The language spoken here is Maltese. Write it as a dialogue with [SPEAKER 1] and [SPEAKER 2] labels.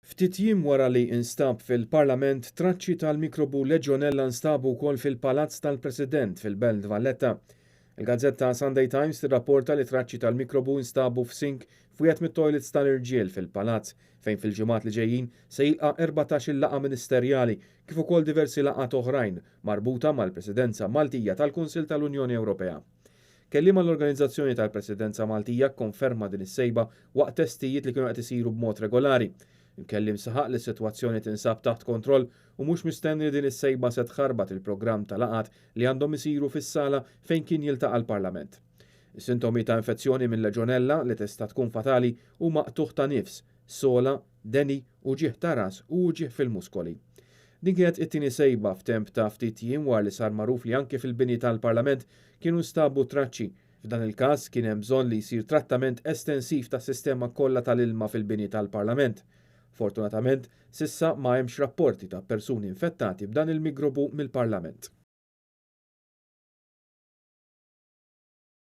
[SPEAKER 1] Ftit jiem wara li instab fil-Parlament, traċċi tal-mikrobu Legionella nstabu wkoll fil-Palazz tal-President fil-Belt Valletta. Il-gazzetta Sunday Times tirrapporta li traċċi tal-mikrobu nstabu f'sink f'wieħed mit-toilets tal-irġiel fil-Palazz, fejn fil-ġimgħat li ġejjin se jilqa' 14-il laqgħa ministerjali kif ukoll diversi laqgħat oħrajn marbuta mal-Presidenza Maltija tal-Kunsill tal-Unjoni Ewropea. Kelliem għall-organizzazzjoni tal-Presidenza Maltija kkonferma din is-sejba waqt testijiet li kienu qed isiru b'mod regolari. Il-kelliem saħaq li s-sitwazzjoni tinsab taħt kontroll u mhux mistenni li din is-sejba se tħarbat il-programm ta' laqgħat li għandhom isiru fis-sala fejn kien jiltaqa' l-Parlament. Is-sintomi ta' infezzjoni minn Legionella li tista' tkun fatali huma qtugħ ta' nifs, sogħla, deni, uġigħ ta' ras u uġigħ fil-muskoli. Din kienet it-tieni sejba f'temp ta' ftit jiem wara li sar magħruf li anke fil-bini tal-Parlament kienu nstabu traċċi. F'dan il-każ kien hemm bżonn li jsir trattament estensiv tas-sistema kollha tal-ilma fil-bini tal-Parlament. Fortunatament, s'issa ma hemmx rapporti ta' persuni infettati b'dan il-mikrobu mill-Parlament.